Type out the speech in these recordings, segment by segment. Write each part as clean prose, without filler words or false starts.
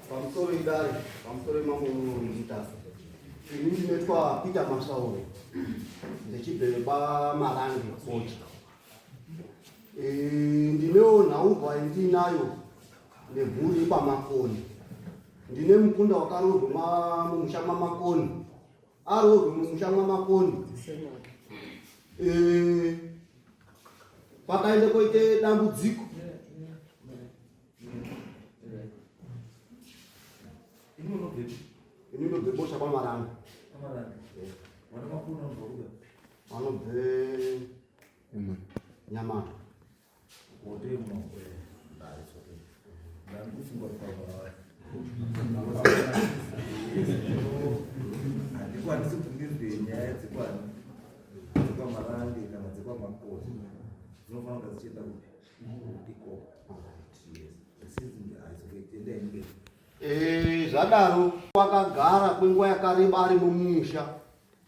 Pamusoro idare, pamusoro imambo Mutasa. Ini ndinoitwa Peter Masauri. Ndechibve kwaMarange Koji. Eh, ndinewo nhaurwa yandinayo nemhuri yekwaMakoni. Ndine mukunda wakaroorwa mumusha maMakoni. Aroorwe mumusha maMakoni. Eh, pakaenda koite dambudziko ini ndobve bosha kwamaranga vanobve nyamata handikwanisi kuti ndinzwe nyaya dzekwani dzekwamarange kana dzekwamakoti dzinofanira kunga dzichienda kupi Eh, zvadaro wakagara kwenguva yakareba ari mumusha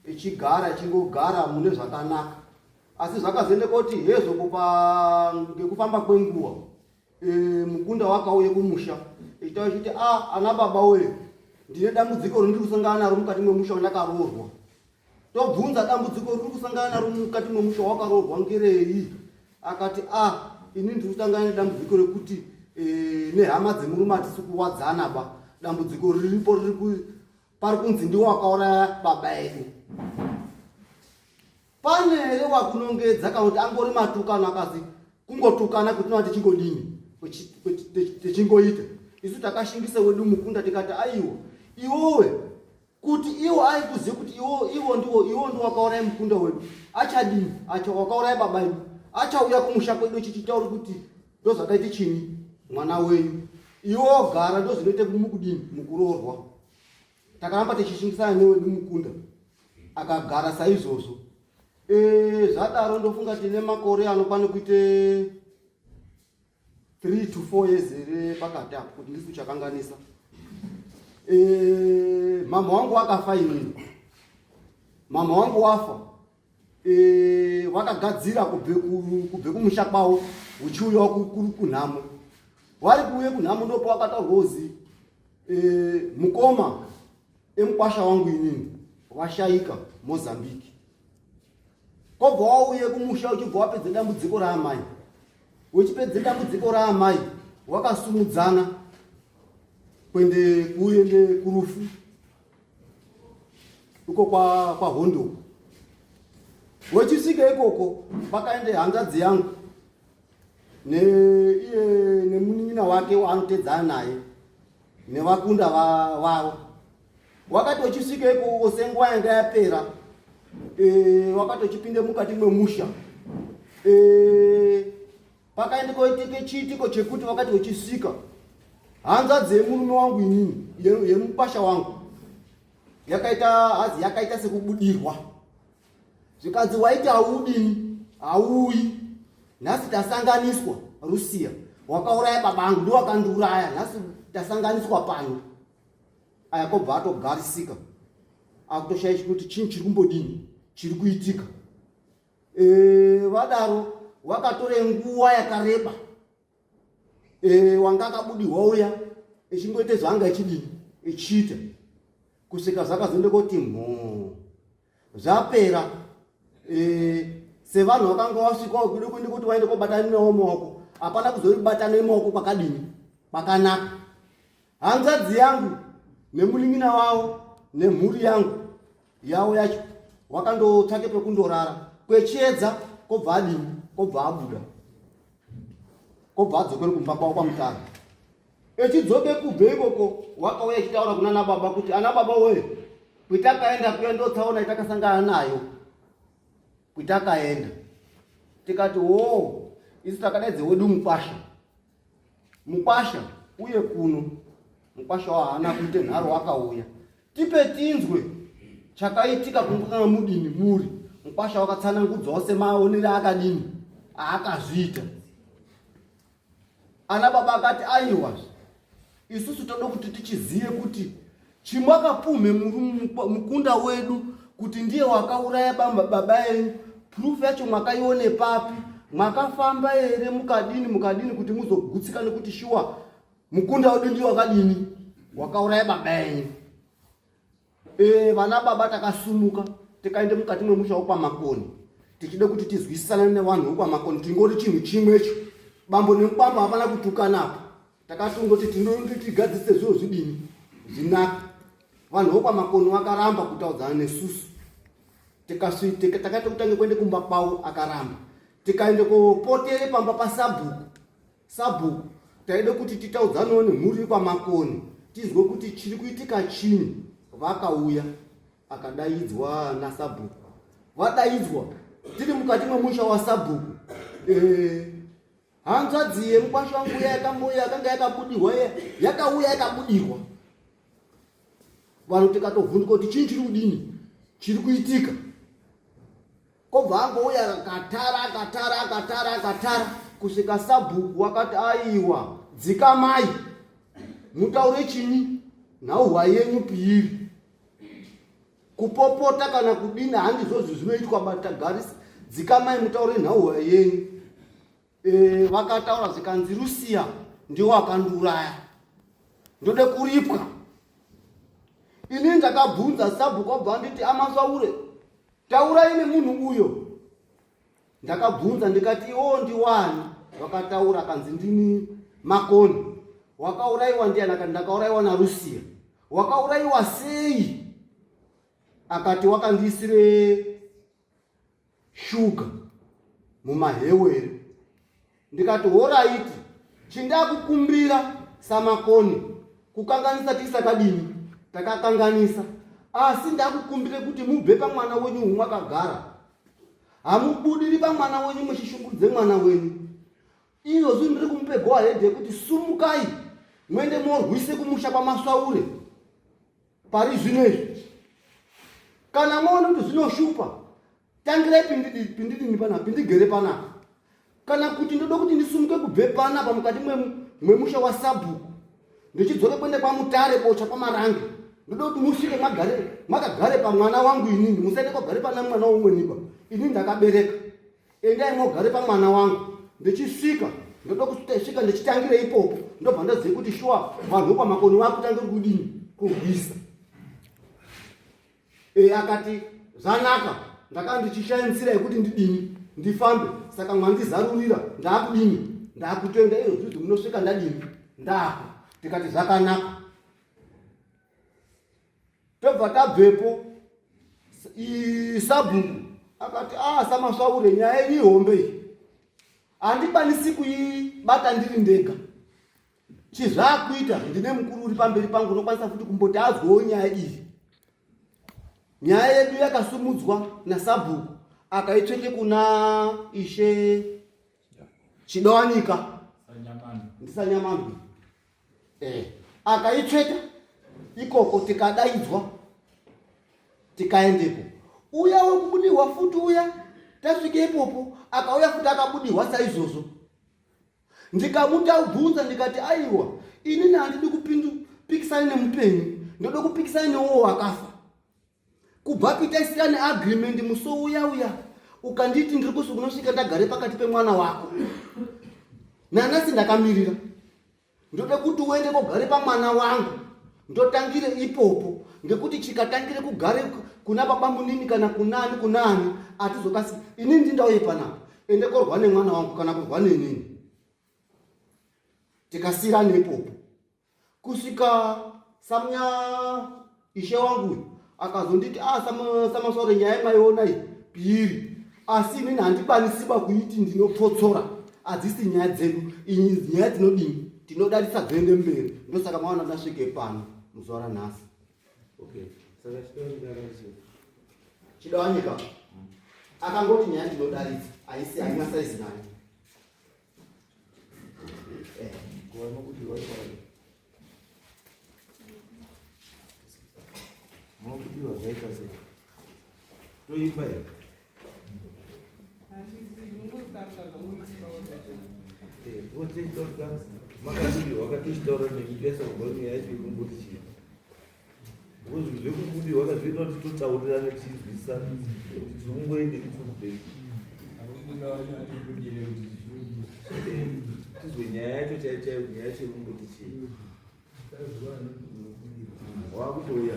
echigara echingogara mune zvakanaka asi zvakazoenda koti hezvo kupa ngekufamba kwenguva e, mukunda wakauye kumusha echitaura chiti a ah, ana baba wee ndine dambudziko rindiri kusangana naro mukati mwemusha wandakaroorwa Tobvunza dambudziko riri kusangana naro mukati memusha wakaroorwa ngerei? Akati a ah, ini ndiri kusangana nedambudziko rekuti e, nehama dzemurume hatisi kuwadzana ba. Dambudziko riripo riri pari kunzi ndiwo wakauraya baba edu. Pane here wakunongedza kana kuti angori matukano akazi kungotukana kuti tinova tichingodini tichingoita isu takashingisa wedu mukunda tikati aiwa iwowe kuti iwo aikuziva kuti iwo iwo ndiwo iwo ndiwo wakauraya mukunda wedu achadini acha wakauraya baba edu achauya kumusha kwedu chichitaura kuti ndozvakaita chinyi mwana wenyu iwo wogara ndozvinoita mukudini mukuroorwa takaramba tichishingisana newedu mukunda akagara saizvozvo e, zvadaro ndofunga tine makore anokwana kuite 3 to 4 years here pakati apo kuti ndisi kuchakanganisa e, mama wangu wakafa inini mama wangu wafa e, wakagadzira kubve kumusha kwavo uchiuyawo kunhamo wari kuuye kunhamo ndopo wakataurwa uzi e, mukoma emukwasha wangu inini washaika mozambique kobva wauye kumusha uchibva wapedza dambudziko raamai Uchipedza dambudziko raamai wakasumudzana kuende kuende kurufu uko kwa kwahondo wechisvika ikoko pakaende hanzvadzi yangu neiye nemunin'ina wake waanotedzana naye nevakunda vavo wakati wechisvika ikoko senguva yanga yapera e, wakati wechipinde mukati mwemusha e, pakaende koitike chiitiko chekuti wakati wechisvika hanzvadzi yemurume wangu inini yemupasha wangu yakaita hazi yakaita sekubudirwa zvikanzi waiti haudini hauyi nhasi tasanganiswa rusiya wakauraya baba angu ndiwakandiuraya nhasi tasanganiswa pano aya kobva atogarisika akutoshaisha kuti chinhu chiri kumbodini chiri kuitika e, vadaro wakatore nguva yakareba e, wanga akabudirwa uya echingoita zvaanga echidini echiita kusvika zvakazoenda koti mhoo zvapera e, sevanhu vakanga wasvika kuda kuenda kuti vaende kobatana nawo maoko hapana kuzobatana nemaoko kwakadini kwakanaka hanzvadzi yangu nemunin'ina wavo nemhuri yangu yavo yacho wakandotsvake pekundorara kwechiedza kobva adini kobva abuda kobva adzokere kumba kwavo kwamutara echidzoke kubve ikoko wakauya echitaura kuna nababa kuti ana baba wee kwitakaenda kuya ndotsaona itakasangana nayo kwitakaenda tikati woo isu takadaidze wedu mukwasha mukwasha uye kuno mukwasha wahaana kuite nharo wakauya tipe tinzwe chakaitika kungakanga mudini muri mukwasha wakatsanangudzawo semaonere akadini aakazviita ana baba akati aiwa isusu toda kuti tichizive kuti chimwakapumhe mukunda wedu kuti ndiye wakauraya baba enyu proof yacho mwakaione papi mwakafamba here mukadini mukadini kuti muzogutsikane kuti shuwa mukunda wedu ndiye wakadini wakauraya baba enyu e, vana baba takasumuka tikaende mukati mwemusha wokwamakoni tichida kuti tizwisisane nevanhu vokwamakoni tingori chinhu chimwecho bambo nemubambo hapana kutukanapo takatongoti tinoti tigadzise zviro zvidini zvinaka vanhu vokwamakoni vakaramba kutaudzana nesusu takaita kutange kuende kumba kwavo akaramba tikaende kopotere pamba pasabhuku sabhuku taida kuti titaudzanewo nemhuri kwamakoni tizwe kuti chiri kuitika chinyi vakauya akadaidzwa nasabhuku vadaidzwa tiri mukati mwemusha wasabhuku eh, hanzvadzi yemukwasha wangu uya yakambouya yakanga yakabudirwa iya yakauya yakabudirwa vanhu tikatovhunduka kuti chii chiri kudini chiri kuitika kobva angouya akatara akatara akatara akatara kusvika sabhuku wakati aiwa dzikamai mutaure chinyi nhauhwa yenyu piiri kupopota kana kudini handizvozvi zvinoitwa batagarisi dzikamai mutaure nhauhwa yenyu e, vakataura zvikanzi rusiya ndiwo akandiuraya ndode kuripwa ini ndakabvunza sabhuku abva anditi amaswaure taurai nemunhu uyo ndakabvunza ndikati iwo ndiwani vakataura akanzi ndini makoni wakaurayiwa ndiani akati ndakaurayiwa narusiya wakaurayiwa sei akati wakandiisire shuga mumahewere ndikati horaiti chindakukumbira samakoni kukanganisa tisakadini takakanganisa asi ndakukumbire kuti mubve pamwana wenyu humwakagara hamubudiri pamwana wenyu muchishungurudze mwana wenyu izvozvi ndiri kumupe go ahead yekuti sumukai muende morwise kumusha kwamaswaure pari zvino izvi kana maona kuti zvinoshupa tangirai pindidini panapa pindigere panapa kana kuti ndoda kuti ndisumuke kubve panapa mukati mwemusha wasabhuku ndichidzoke kuenda kwamutare bocha kwamarange ndoda kuti musvike mwakagare pamwana wangu inini musaende kwagare pana mwana womweniba inini ndakabereka endai mogare pamwana wangu ndichisvika ndoda kusvika ndichitangire ipopo ndobva ndazive kuti shuwa vanhu vokwamakoni vakutangiri kudini kurwisa e, akati zvanaka ndakanga ndichishaya nzira yekuti ndidini ndifambe saka mwandizarurira ndaakudini ndaakutoenda iyo zviti munosvika ndadini ndaapo tikati zvakanaka tobva tabvepo sabhuku akati a ah, samasvaure nyaya yenyu ihombe iyi handikwanisi kuibata ndiri ndega chizvakuita ndine mukuru uri pamberi pangu unokwanisa futi kumboti azwewo nyaya iyi nyaya yedu yakasumudzwa nasabhuku akaitsvete kuna ishe chidowanika ndisanyamandwe eh, akaitsveta ikoko tikadaidzwa tikaendepo uya wekubudirwa futi uya tasvike ipopo akauya futi akabudirwa saizvozvo ndikamutabvunza ndikati aiwa inini handidi kupikisana nemupenyu ndoda kupikisana neuwo wakafa kubva pitaisira neagreement musi uya uya ukanditi ndiri kusi unosvika ndagare pakati pemwana wako nanasi ndakamirira ndoda kuti uende kogare pamwana wangu ndotangire ipopo ngekuti chikatangire kugare kuna baba munini kana kunani kunani atizokasi inini ndindauye panapa ende korwa nemwana wangu kana kurwa nenini tikasiyirana ipopo kusvika samunya ishe wangu uyu akazonditi ah samasore nyaya maiona iyi piri asi inini handikwanisiba kuiti ndinopfotsora hadzisi nyaya dzedu iyi nyaya dzinodini tinodarisa dzoende mberi ndosaka maona ndasvike pano muzuva ranhasi okay saka chidawanyika akangoti nyaya ndinodaridza haisi haina saizi nayo eh. Munokudiwa zvaita sei? Toimba here? Makadii wakatichitaura nemi pesa kubva nyaya yacho ikumboti chii? Because zvekubudirwa kazvinoita kuti totaurirane tichinzwisisana kuti tiri kungoende tiri tizwe nyaya yacho chaiyo chaiyo nyaya yacho irikungoti chii wakutouya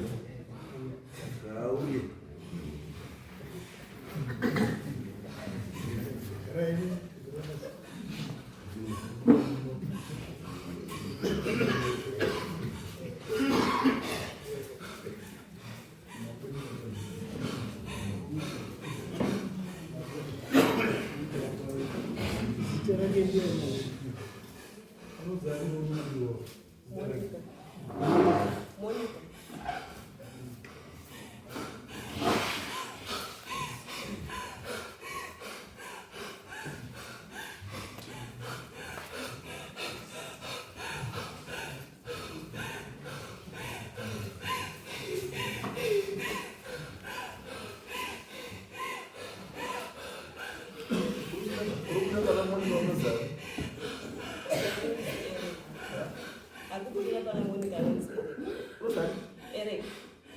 ngauye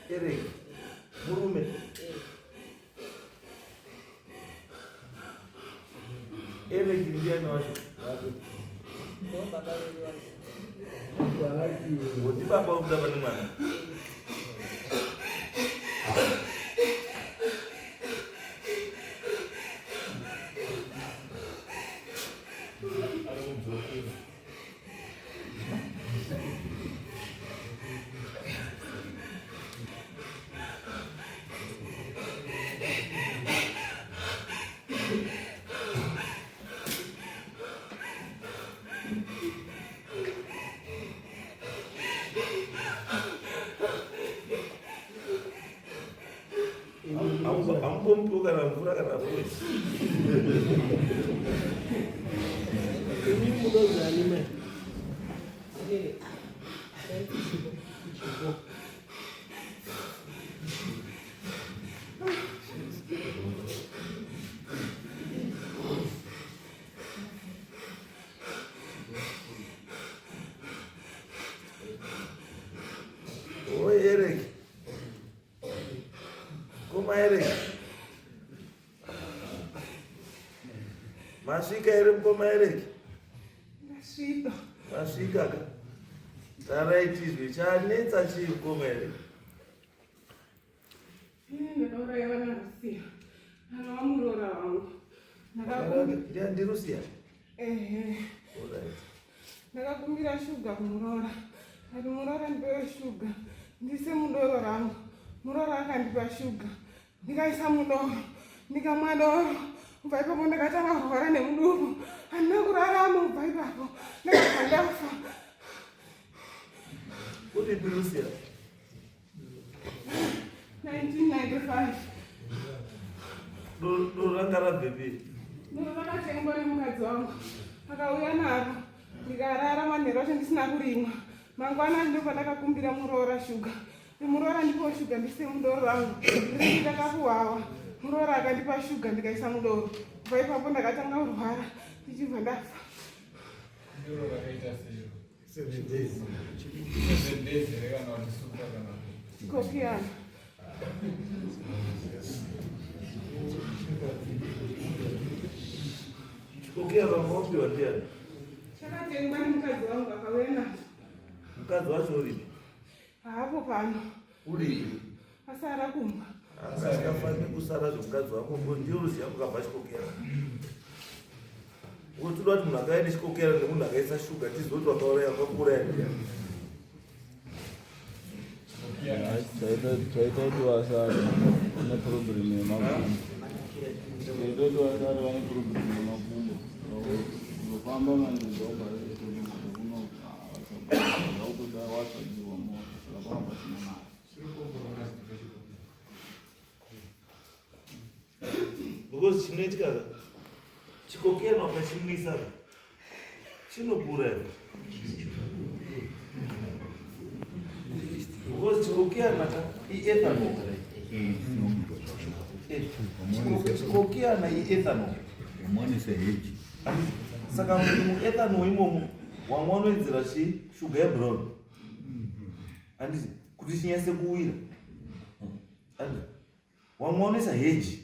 Eric. Murume. Eric ndiani wacho? Ndi baba wekutamba nemwana. Hamubombiwo kana mvura kana voice. Imi munozani mai? Oi Eric. Koma Eric. Masvika here mukoma Eric? Ndasvika. Masvika ka. Tarai tizwe chanetsa chii mukoma Eric? Ini ndakauraiwa naRusia. Anova muroora wangu. NdiRusia? Ehe. Alright. Ndakakumbira shuga kumuroora. Ati muroora ndipewe shuga. Ndiise mudoro rangu. Muroora akandipa shuga. Ndikaisa mudoro. Ndikamwa doro. Kubva ipapo ndakatanga kurwara nemudumbu. Handina kurarama kubva ipapo. Ndakabva ndafa. Uripi Rusia? 1995. Doro ranga rabvepi? Doro rakatengwa nemukadzi wangu. Akauya naro. Ndikarara manheru acho ndisina kurimwa. Mangwana ndopandakakumbira muroora shuga. Muroora ndipowo shuga ndise mudoro rangu. Ndiri ndakakuwawa. Muroora akandipa shuga ndikaisa mudoro. Kubva ipapo ndakatanga kurwara ndichibva ndafa. Doro rakaita sei? 7 days. 7 days here kana kuti suka kana Chikokiyana. Chikokiyana wakapiwa ndiani? Chakatengwa nemukadzi wangu akauya nacho. Mukadzi wacho uripi? Haapo pano. Uripi? Asara kumba. Asikafaniri kusara zvemukadzi wako ngo ndiyo ruziva kukabva chikokera. Ngokuti toda kuti munhu akauya nechikokera nemunhu akaisa shuga tizive kuti wakauraya wakakuuraya ndiani. Chaita kuti vasare vane problem yemakumbo. Chaita kuti vasare vane problem yemakumbo. Kuzofamba manje ndokunoda watsvagiwa mota saka panga pasina mari. Because chinoitika ka chikokera ukachimwisa ka chinokura here? Because chikokeana ka iethanol. Chikokeana iethanol. Saka muethanol imomo wamwe wanoedzera chii shuga yebrown. Handiti? Kuti chinyase kuwira. Wamwe wanoisa heji.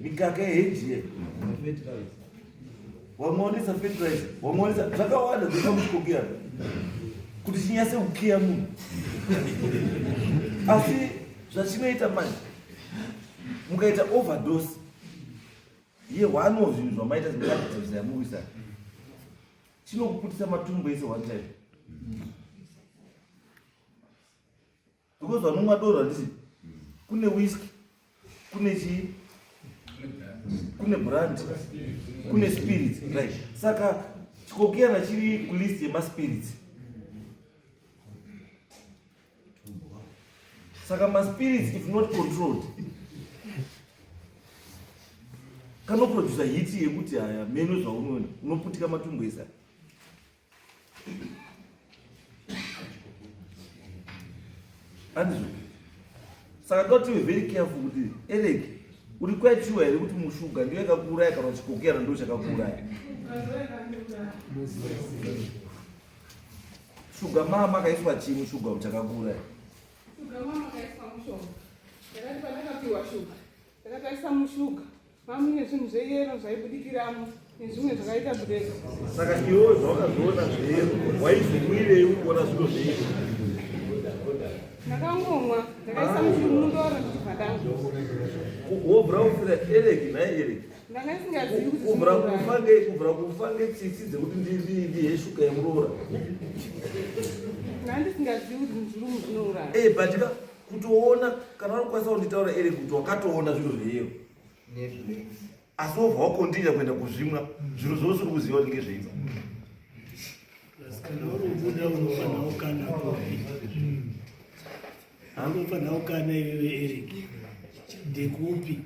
Mikaka yeheji ye. Wamwe wanoisa fertilizer, wamwe wanoisa zvakawanda zvinoita muchikokera. Kuti chinyase kukiya munhu. Asi zvachinoita manje mukaita overdose ye one of zvinhu zvamaita zvinoratidza zvayamurwisa chinokuputisa matumbu ese one time because vanomwa doro handiti kune whisky kune chii kune brand kune spirits right saka chikokiyana chiri kulist yemaspirits saka maspirits if not controlled kanoproducer hiti yekuti haya meno zvaunoona unoputika matumbu ese andizvo saka toda tive very careful kuti erek uri quite sure here kuti mushuga ndiyo yakakuuraya kana chikokera ndo chakakuuraya shuga mama akaiswa chii mushuga chakakuuraya shuga mama akaiswa mushonga ndakati pandakapiwa shuga ndakataisa mushuga mamune zvinhu zveyero zvaibudikiramo nezvimwe zvakaita black saka iwewe zvawakazviona zveyero waizomwirei ukuona zviro zveyero ndakangomwa ndakaisa mundoro ndichibva ndamwa wobvura kufira ereki nhai ereki ndanga ndisingazivi kuti kubvura kufa nge kubvura kufa ngetsitsi dzekuti ndihe shuga yemuroora ndanga ndisingazivi kuti zvirungu zvinouraya eh but ka kutoona kana uri kukwanisa kunditaura ere kuti wakatoona zviro zveyero asi wobva wakondinya kuenda kuzvimwa zviro zvausiri kuziva kuti ngezvei kana uri kubuda unofanira kukana kupi unofanira kukana iwewe eric ndekupi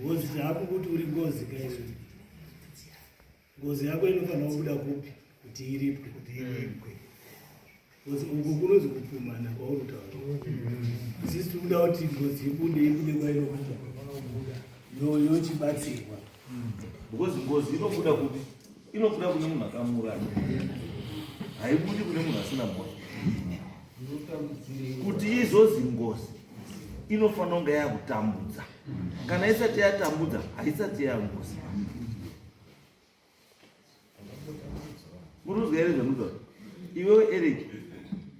ngozi zvako kuti uri ngozi kaizvo ngozi yako inofanira kubuda kupi kuti iripwe kuti iripwe ngozi uku kunozi kupumana kwauri kutaura isisi tiri kuda kuti ngozi ibude ibude kwainobuda yochibatsirwa because ngozi inobuda kupi inobuda kune munhu akamuuraya haibudi kune munhu asina mhosva kuti izozi ngozi inofanira kunge yakutambudza kana isati yatambudza haisati yangozi murikuzwa here zvamunotaura iwewe eric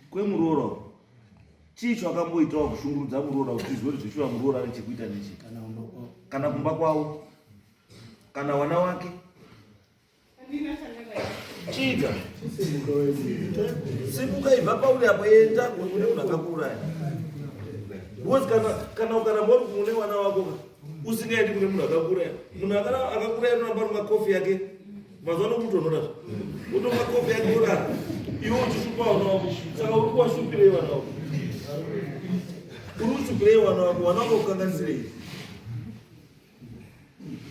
kwemuroora chii chawakamboitawo kushungurudza muroora kuti izwe kuti zveshuwa muroora ane chekuita nechii kana kumba kwavo kana wana wake Chiita. Simuka ibva pauri apo enda kune munhu akakuuraya. Because kana kana ukaramba uri kune vana vako ka usingaendi kune munhu akakuuraya. Munhu akakuuraya unoramba uri makofi yake. Mazuva ano kutonhora zve. Utomwa kofi yake worara. Iwe uchishupa vana vako. Saka uri kuwashupirei vana vako? Uri kushupirei vana vako? Vana vako kukanganisirei?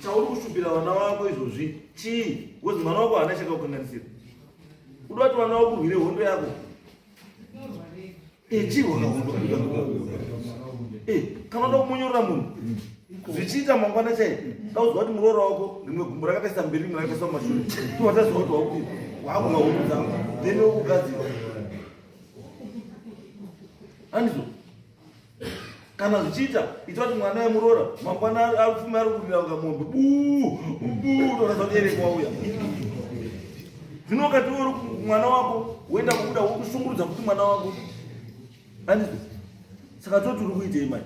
Chauri kushupira vana vako izvozvi chii? Because mwana wako haana chakakukanganisira. Uda kuti vana vako urwire hondo yako. Eh, chii hondo? Eh, kana uda kumonyorora munhu zvichiita mangwana chai daudzwa kuti muroora wako rimwe gumbo rakataisa mberi rimwe rakataisa mumashure towataziva kuti wakuti wakuva hondo dzangu then wokugadzirwa andizvo kana zvichiita ita kuti mwana wemuroora mangwana apfume ari kurira kunga mombe buu buu toratidza kuti ereko wauya zvino ukati uri mwana wako woenda kubuda wokushungurudza kuti mwana wako andizvo saka toti uri kuitei manje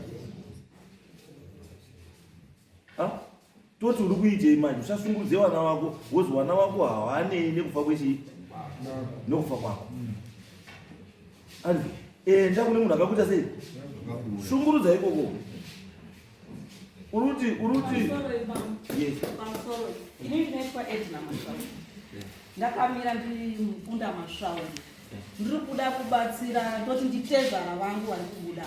Toti uri kuitei manje usasungurudze vana vako wozi vana vako hawanei nekufa kwechii nekufa kwako anzi enda kune munhu akakuita sei shungurudza ikoko uruti uruti yes ini ndinoitwa Edna Masvauri ndakamira ndiri mukunda Masvauri ndiri kuda kubatsira ndoti nditezvara vangu vari kubuda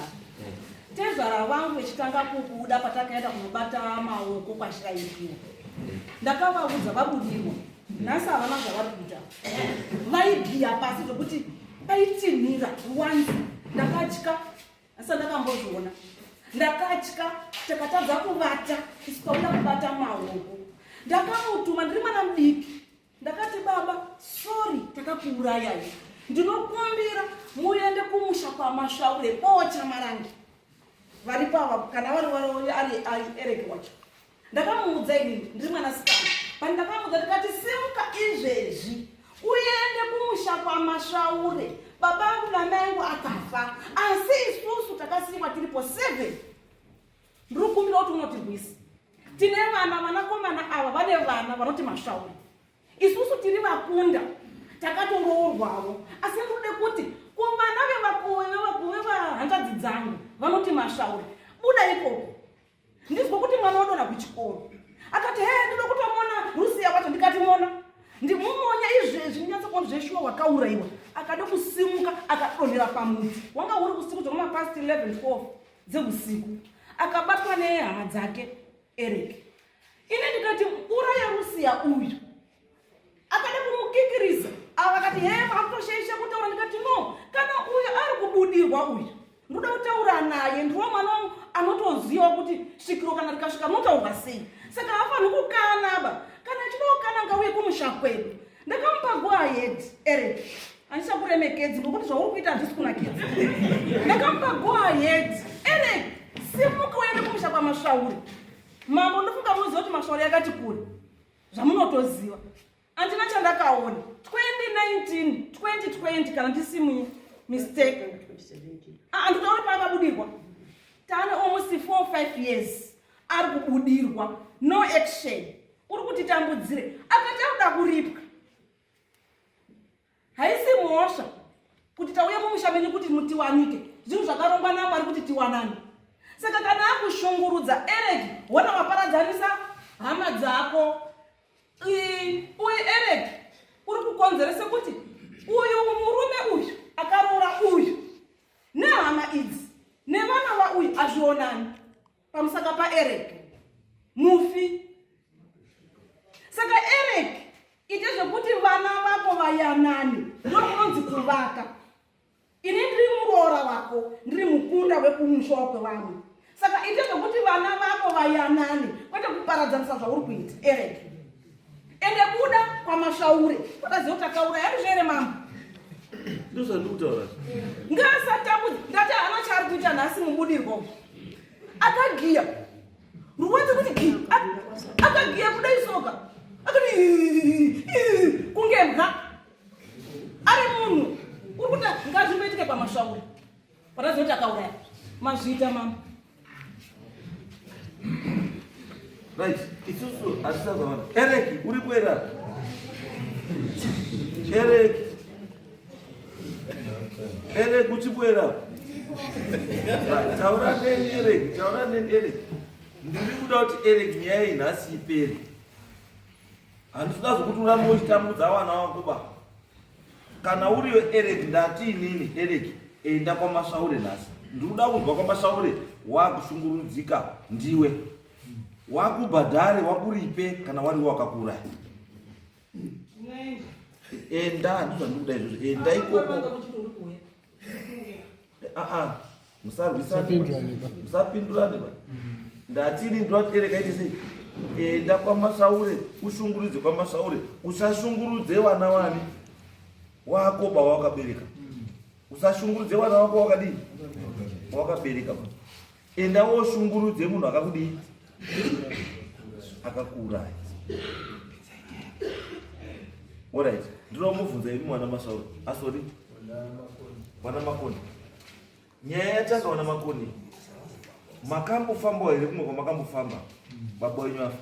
tezvara vangu vechitanga kubuda patakaenda kunobata maoko kwashaikiwa ndakavaudza vabudirwa nhasi havana zvavari kuita vaigiya pasi zvekuti vaitinhira wanzi ndakatya asi ndakambozviona ndakatya takatadza kuvata isu tauda kubata maoko ndakamutuma ndiri mwana mudiki. Ndakati baba, sorry takakuurayai. Ndinokumbira muende kumusha kwaMashaure bocha marangi. Varipo ava kana vari vari ari ari Eric wacho. Ndakamuudza inini ndiri mwanasikana. Pandakamuudza ndikati simuka izvezvi uende kumusha kwaMashaure. Baba angu namai angu akafa asi isusu takasiyiwa tiripo 7. Ndiri kukumbira kuti unotirwisa. Tine vana, vanakomana ava vane vana vanoti masvauri. Isusu tiri vakunda takatoroorwawo, asi ndinoda kuti kuvana vevahanzvadzi dzangu vanoti masvauri, buda ikoko. Ndizwa kuti mwana wadona kuchikoro. Akati he ndinoda kutomona Rusiya wacho, ndikati mona ndimumonya izvezvi ndinyatsa kuona zveshuwa wakauraiwa. Akada kusimuka akadonhera pamuti wanga uri usiku zvekuma past 11 12 dzeusiku akabatwa nehama dzake Eric. Ini ndikati uraya Rusiya uyu. Akada kumukikiriza. Ava vakati hee makutoshaisha kutaura ndikati no kana uyu ari kubudirwa uyu ndoda kutaura naye ndiwo mwana wangu anotoziva kuti svikiro kana rikasvika rinotaurwa sei saka haafaniri kukanaba kana achida kukana ngauye kumusha kwedu ndakamupa go ahead Eric handichakuremekedzi ngokuti zvauri kuita handisi kunakidza ndakamupa go ahead Eric simuka uende kumusha kwamasvauri mambo ndofunga munoziva kuti masvauri yakati kure zvamunotoziva andina chandakaona 2019 2020 kana ndisimu mistake anditauri paakabudirwa taane almost 4 5 years ari kubudirwa no action uri kutitambudzire akati akuda kuripwa haisi mhosva kuti tauya mumusha menyu kuti mutiwanike zvinhu zvakarongwa namwari kuti tiwanane saka kana akushungurudza ereki wona waparadzanisa hama dzako uyu ereki uri kukonzeresa kuti uyu murume uyu akaroora uyu nehama idzi nevana vauyu hazvionani pamusaka paErek mufi saka Erek ite zvekuti vana vako vayanane ndokunonzi kuvaka ini ndiri muroora wako ndiri mukunda wekumusha kwevamwe saka ite zvekuti vana vako vayanane kwete kuparadzanisa zvauri kuita Erek ende buda kwamashaure kwakaziva kuti akauraya ndizvo here mambo ndozvandikutaura ngaasatambudzi ndati haana chaari kuita nhasi mubudirwa akagiya ruwadzi kuti gi akagiya kudai soka akati kunge mbwa ari munhu uri kuta ngazvimboitike kwamashaure Wataziva kuti akauraya. Mazviita mama. Right, isusu hatisazavana. Eric, uri kuera? Eric. Eric, uchi kuera? Taura neni Eric, taura neni Eric. Ndiri kuda kuti Eric nyaya iyi nhasi ipere. Handisida zvokuti urambe uchitambudza vana vako ba. Kana uriyo Eric ndati inini Eric enda kwaMasvaure nhasi. Ndikuda kunzwa kwaMasvaure wakushungurudzika ndiwe. Wakubhadhare wakuripe kana wariwo wakakuuraya. Enda handizvo zvandikuda izvozvo. Enda ikoko. Aa musarwisane musapindurane ba. Ndati ini ndinoti Eric aite sei? Enda kwaMasvaure ushungurudze kwaMasvaure usashungurudze vana wani wako ba wakabereka. Usashungurudze vana wako wakadii? Wakabereka ba. Enda woshungurudze munhu akakudii? Akakuuraya. Alright, ndinomubvunza imi mwana Masvaure. Asori. Wana Makoni. Nyaya yatanga wana Makoni. Makambofambawo here kumwe kwamakambofamba? Baba wenyu afa.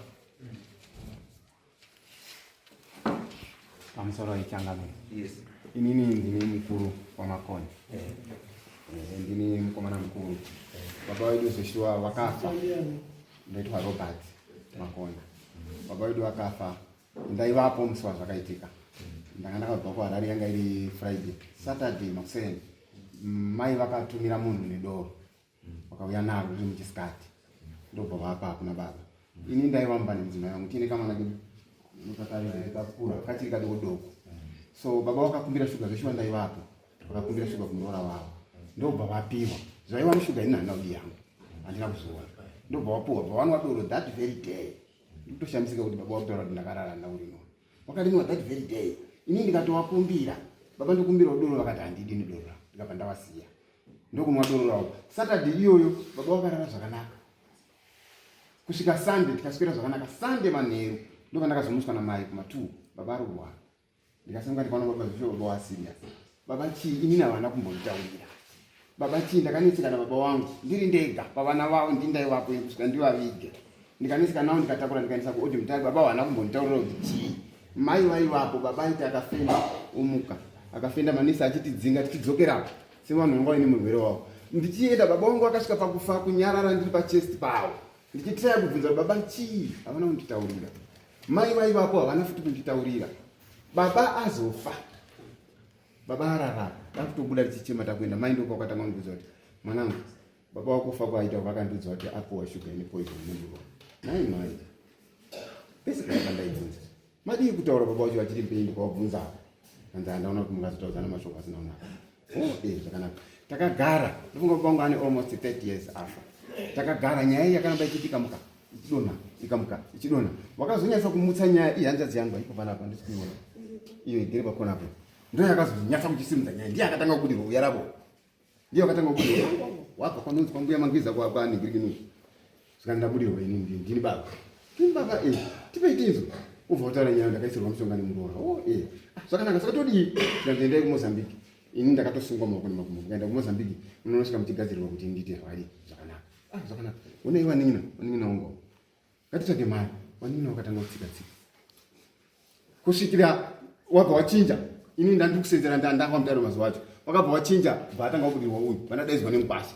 Pamusoro ichangamire. Yes. Inini ndini mukuru waMakoni. Eh. Eh, ndini mukomana mukuru. Eh. Baba wedu zveshuwa vakafa. Ndoitwa Robert Makoni. Baba wedu vakafa. Ndaivapo musi wazvakaitika. Ndanga ndakabva kuHarare yanga iri Friday. Saturday makuseni mai vakatumira munhu nedoro. Vakauya naro riri muchisikati. Ndobva vapa kuna baba. Ini ndaiva mumba nemudzimai wangu tiine kamwana kedu kakura kachiri kadoko doko. So baba vakakumbira shuga zveshuwa ndaivapo. Vakakumbira shuga kumuroora wavo. Ndobva vapiwa. Zvaiva mushuga ini handina kudi yangu. Handina kuzviona. Ndobva vapiwa. Bva vanwa doro that very day. Ndikutoshamisika kuti baba vakutaura kuti ndakarara handina kurinwa. Wakarimwa that very day. Ini ndikatowakumbira. Baba ndokumbirawo doro vakati handidi nedoro ravo. Ndikabva ndawasiya. Ndokunwa doro ravo. Saturday iyoyo baba wakarara zvakanaka. Kusvika Sunday tikaswera zvakanaka. Sunday manheru ndopandakazomutswa namai kuma 2 baba ari kurwara. Ndikasanga ndikaona baba zvisho baba wa serious. Baba chii inini havana kumbonditaurira. Baba chii ndakanetseka na baba wangu ndiri ndega pavana vavo ndini ndaivapo kusvika ndivavige. Ndikanetseka navo ndikatakura ndikaendesa kuodi mutare baba havana kumbonditaurira kuti chii. Mai vaivapo baba aiti akafenda omuka akafenda manesi achitidzinga tichidzokerapo sevanhu vanga vaine murwere wavo. Ndichienda baba wangu akasvika pakufa kunyarara ndiri pachest pavo ndichitraya kubvunza baba chii havana kunditaurira. Mai vaivapo havana futi kunditaurira. Baba azofa. Baba ararama. Takutobuda tichichema takuenda. Mai ndipo pakatanga kundiudza kuti mwanangu baba wako fa kwaita vakandiudza kuti apuwa sugar ine poison nemuromo. Nai mai. Pese paya pandaibvunza. Madii kutaura baba wacho vachiri mpenyu ndikavabvunza. Hanzi handaona kuti mungazotaudzana mashoko asina kunaka. Oh, eh, zvakanaka. Takagara. Ndofunga baba wangu ane almost 30 years afa. Takagara nyaya iyi yakaramba ichiitika muka. Ichidonha, ikamuka, ichidonha. Wakazonyatsa kumutsa nyaya iyi hanzvadzi yangu haiko panapa handisi kuiona. Iyo igere pakona apo. Ndiyo yakazonyatsa kuchisimudza nyaya. Ndiye akatanga kubudirwa uya ravo. Ndiye akatanga kubudirwa. Wabva kwanonzi kwambuya mangwiza kwa kwa nigiriginu. Saka ndabudirwa ini ndini baba. Ndini baba eh. Tipei tinzwe. Ubva wataura nyaya ndakaisirwa mushonga nemuroora. Oh eh. Ah, zvakanaka saka todii? Tikanzi endai kuMozambique. Ini ndakatosungwa maoko nemakumbo. Mukaenda kuMozambique munonosvika muchigadzirirwa kuti ndiite zvakadii zvakanaka. Ah, zvakanaka. Unei vanin'ina, vanin'ina wangu. Ngatitsvage mari. Vanin'ina vakatanga kutsika tsika. Kusvikira wabva wachinja. Ini ndandiri kusenzera ndandakwa mutaro mazuva acho. Wakabva wachinja, bva atanga kubudirwa uyu. Vandadaidzwa nemukwasha.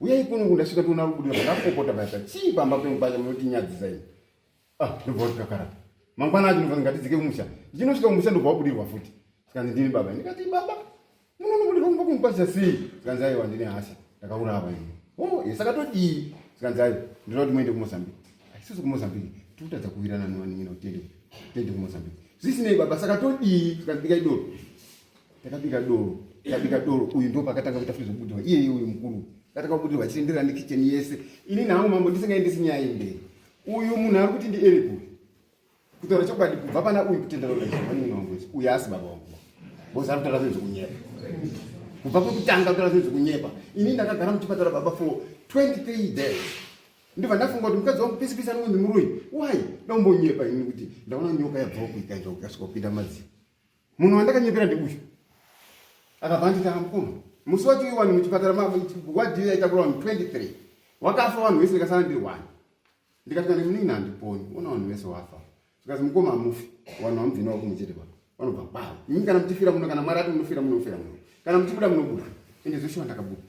Uyai kuno ndasvika toona kubudirwa ndakapopota basa. Chii pamba pemukwasha munotinyadzisa ini. Ah, ndobva kuti kakara. Mangwana acho ndobva ngatidzike kumusha. Ndichinosvika kumusha ndobva wabudirwa futi. Sikanzi ndini baba. Ndikati baba, munonobudirwa kumba kumukwasha sei? Sikanzi aiwa ndine hasha. Ndakaurawa ini. Oh, eh, saka todii? Sikanzi aiwa, ndinoda kuti muende kuMozambique. Isusu kuMozambique tikutadza kuwirana nevanin'ina kuti tiende tiende kuMozambique. Zvisinei baba, saka todii? Sikanzi bikai doro. Takabika doro. Takabika doro. Uyu ndo pakatanga kuita futi zvekubudirwa. Iye uyu mukuru. Akatanga kubudirwa achienderera nekitchen yese. Ini nangu mambo ndisingaendesi nyaya iyi mberi. Uyu munhu ari kuti ndi Eric uyu. Kutaura chokwadi kubva pana uyu kutendera kuti vanini wangu uyu asi baba wangu. Boss ari kutaura zvinhu zvekunyepa. Kubva kwekutanga kutaura zvinhu zvekunyepa. Ini ndakagara muchipatara baba for 23 days. Ndibva ndafunga kuti mukadzi wangu pisi pisi anonzi muroyi. Why? Ndombonyepa ini kuti ndaona nyoka yabva uku ikaenda uku ikasvika kupinda madziro. Munhu wandakanyepera ndeuyu. Akabva anditi mukoma. Musi wacho iwani muchipatara wadhi yaitakura vanhu 23. Wakafa vanhu vese ndikasara ndiri one. Ndikati kana munin'ina handiponi, ona vanhu vese wafa. Zvikanzi mukoma hamufi, vanhu hamubvi navo kumwe chete baba. Vanobva kwavo. Imi kana muchifira muno, kana Mwari ati munofira munofira muno. Kana muchibuda munobuda. Ende zveshuwa ndakabuda.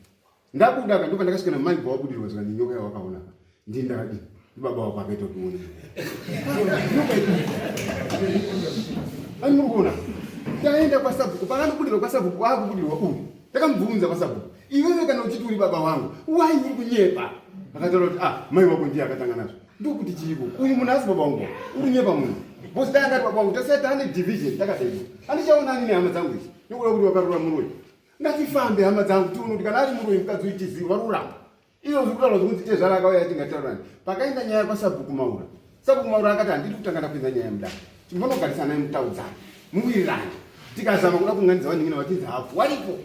Ndabuda ka ndobva ndakasvika namai bva wabudirwa zvikanzi nyoka yawakaona ka. Ndini ndakadii? Ndibaba wako akaita kuti uone. Nyoka iyi. Ani muri kuona? Taenda kwasabhuku, pakandobudirwa kwasabhuku kwakubudirwa uyu. Ndakamubvunza kwasabhuku. Iwewe kana uchiti uri baba wangu, why uri kunyepa? Akataura kuti ah, mai wako ndiye akatanga nazvo. Ndokuti chiiko? Uyu munhu asi baba wangu. Uri kunyepa munhu. Boss dai angati baba wangu tasati tane division takadai. Andichaonani nehama dzangu idzi. Nekuda kuti wakarura muroyi. Ngatifambe hama dzangu tione kuti kana ari muroyi mukadzi uyu tizive vari kuramba. Izvo zviri kutaurwa zvekunzi tezvara akauya ati ngatitaurane. Pakaenda nyaya kwasabhuku Maura. Sabhuku Maura akati handidi kutanga ndapinza nyaya mudare. Chimbonogarisana mutaudzane. Muwirirane. Tikazama kuda kunganidza vanin'ina vachinzi hafu waripo.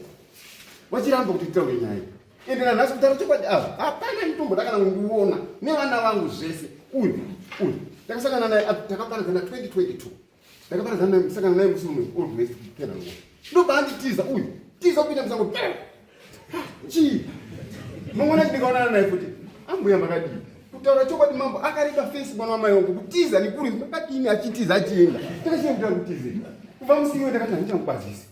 Vachiramba kuti titaure nyaya. Ende nanhasi kutaura chokwadi ava hapana nditomboda kana kundiona nevana vangu zvese. Uyu uyu takasangana naye takaparadzana 2022. Ndakaparadzana naye sangana naye musi uno old west pena ngo. Ndobva anditiza uyu. Tiza kupinda musango. Chii? Mangwana ndikaonana naye futi. Ambuya makadii? Kutaura chokwadi mambo akareba face mwana wamai wangu kutiza nekuri makadini achitiza achienda. Takasiya kuti akutize. Kubva musi iwe ndakati handichamukwazisi.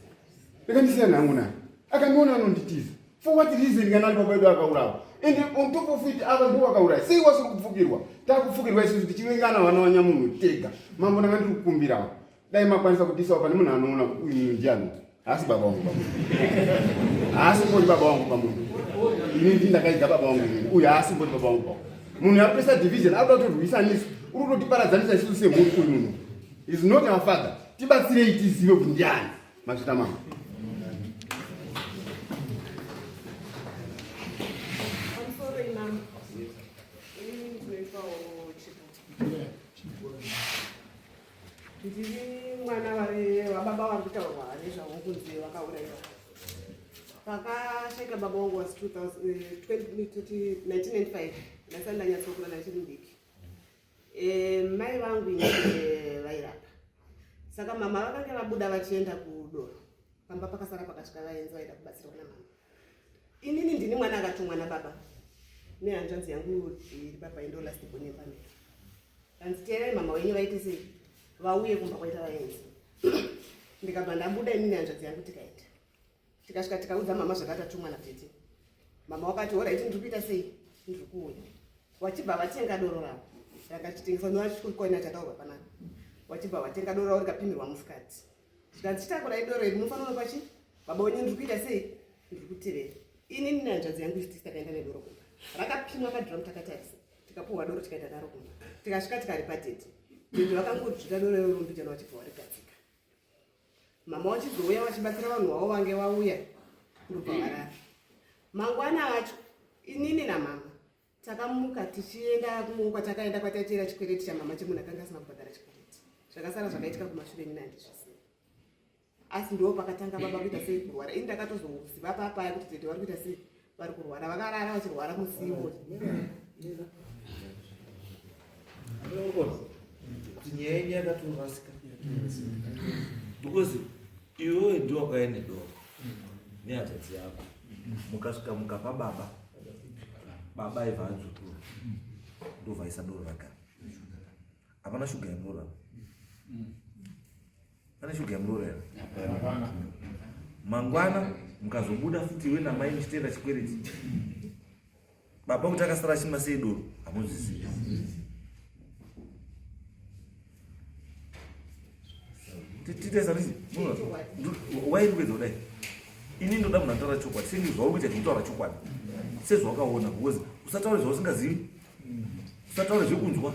Ndakandisiya nangu naye. Akandiona anonditiza. For what reason kana ari baba vedu akaurawa? And on top of it ava ndivo vakauraya. Sei wasiri kupfukirwa? Takupfukirwa isusu tichivengana vana vanyamunhu tega. Mambo ndanga ndiri kukumbirawo. Dai makwanisa kutisawo pane munhu anoona kuti uyu munhu ndiani. Haasi baba wangu pamunhu. Haasi mbori baba wangu pamunhu. Ini ndini ndakaiga baba wangu ini. Uyu haasi mbori baba wangu pamunhu. Munhu arikuisa division arikuda kutorwisanisa. Uri kutotiparadzanisa isusu semhuri uyu munhu. Is not our father. Tibatsirei tizive kuti ndiani. Mazvita mama. Pamusoro imama. Ini ndinoitwawo Chipo. Ndiri mwana wababa vari kutaurwa nezvavo kunzi vakauraiwa. Pakashaika baba wangu was 1995 eh, ndasati ndanyatsokura ndachiri mudiki. Eh, mai vangu ini eh, vairapa. Saka mama vakange vabuda vachienda kudoro. Pamba pakasara pakasvika vaenzi vaida kubatsirwa namama. Inini ndini mwana akatumwa nababa nehanzvadzi yangu iri papa indo last born yepamiri. Kanzi teerai mama wenyu vaite sei vauye kumba kwaita vaenzi. Ndikabva ndabuda inini hanzvadzi yangu tikaenda. Tikasvika tikaudza mama zvakatatumwa natete. Mama wakati horaiti ndiri kuita sei ndiri kuuya. Wachibva vatenga doro ravo ranga chitengeswa noachikoina chataurwa panapa. Wachibva vatenga doro ravo rikapimirwa musikati. Zvikanzi chitakurai doro iri munofanira kunopa chi baba wenyu ndiri kuita sei ndiri kutevera. Inini nehanzvadzi yangu isu tisi takaenda nedoro kumba. Rakapimwa kadrum takatarisa. Tikapuhwa doro tikaenda naro kumba. Tikasvika tikaripa tete. Tete vakangodzvita doro iroro mbijana vachibva varigadzika. Mama vachizouya vachibatsira vanhu vavo vange vauya ndobva varara. Mangwana acho inini namama Takamuka tichienda kwatakaenda kwataitera chikwereti chamama chemunhu akanga asina kubhadhara chikwereti. Zvakasara zvakaitika kumashure ini handizvizivi. Asi ndiwo pakatanga baba kuita sei kurwara. Ini ndakatozoziva papaya kuti tete vari kuita sei vari kurwara. Vakarara vachirwara musi iwoyo. Kuti nyaya yenyu yakatorasika because iwewe ndiwo wakauya nedoro nehanzvadzi yako mukasvika mukapa baba baba aibva adzvotura ndobva doro ragara hapana shuga yemuroora pane shuga yemuroora here mangwana mukazobuda futi iwe namai muchitenda chikwereti Baba kuti akasara achimwa sei doro hamuzvizivi. Titesarisi wairi kuedza kudai ini ndoda munhu anotaura chokwadi senge zvauri kuita zvekutaura chokwadi sezvawakaona because usataure zvausingazivi usataure zvekunzwa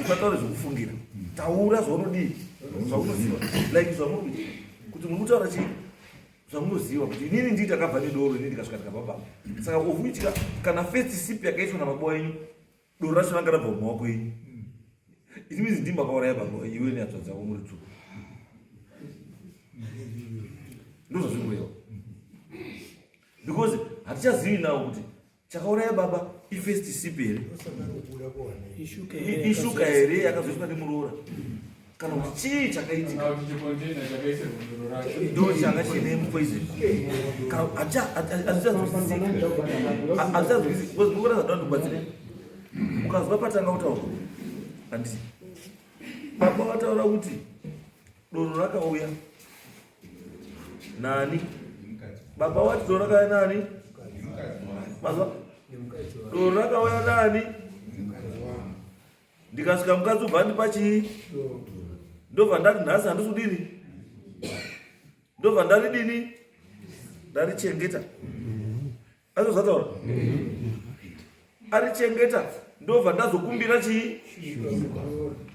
usataure zvekufungira taura zvaunodii zvaunoziva like zvamuri kuita kuti muri kutaura chii zvamunoziva kuti inini ndii takabva nedoro inini ndikasvika ndikabva baba saka of which kana first sip yakaitwa nababa wenyu doro racho ranga rabva mumaoko enyu it means ndii makauraya baba iwe nehanzvadzi dzako muri two ndozvazviri kureva because hatichazivi nawo kuti Chakauraya baba ifirst sip here? Ishuka here yakazoiswa nemuroora? Kana kuti chii chakaitika? Ndo changa chine poison. Kana hazvichazwisisiki. Hazvichazwisisiki. Because mukuona zvadao ndikubatsire. Ukazwa patanga kutaura. Handiti. Baba vataura kuti doro rakauya nani baba wati doro rakauya nani mazwa doro rakauya nani ndikasvika mukadzi ubva andipa chii ndobva ndati nhasi handisi kudini ndobva ndaridini ndarichengeta azozvataura arichengeta ndobva ndazokumbira chii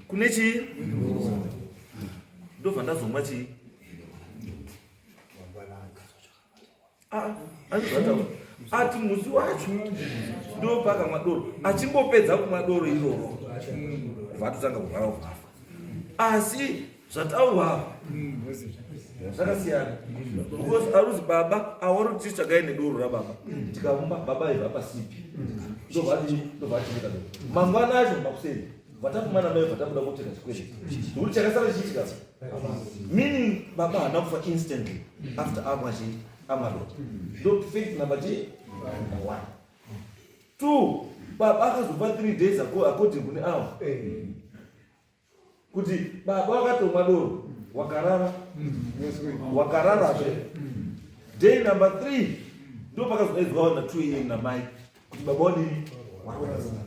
kune chii ndobva ndazomwa chii ah, azozvataura ati musi wacho ndopakamwa doro achingopedza kumwa doro iroro kubva atotanga kurwara kubva afa asi zvataurwa zvakasiyana because aruzi baba awari kuti tsvagai nedoro rababa tikamuma baba ibva pasipi ndobva achiveka doro mangwana acho makuseni vatafuma namai vatabuda koteka chikwereti nekuti chakasara chichiitika meaning baba haana kufa instantly after amwa chii amwa doro ndo fact number chii one two baba akazofa three days according kune avo eh. kuti baba wakatomwa doro wakarara wakararazve day number three ndo pakazodaidzwa na 2 am namai kuti baba wadini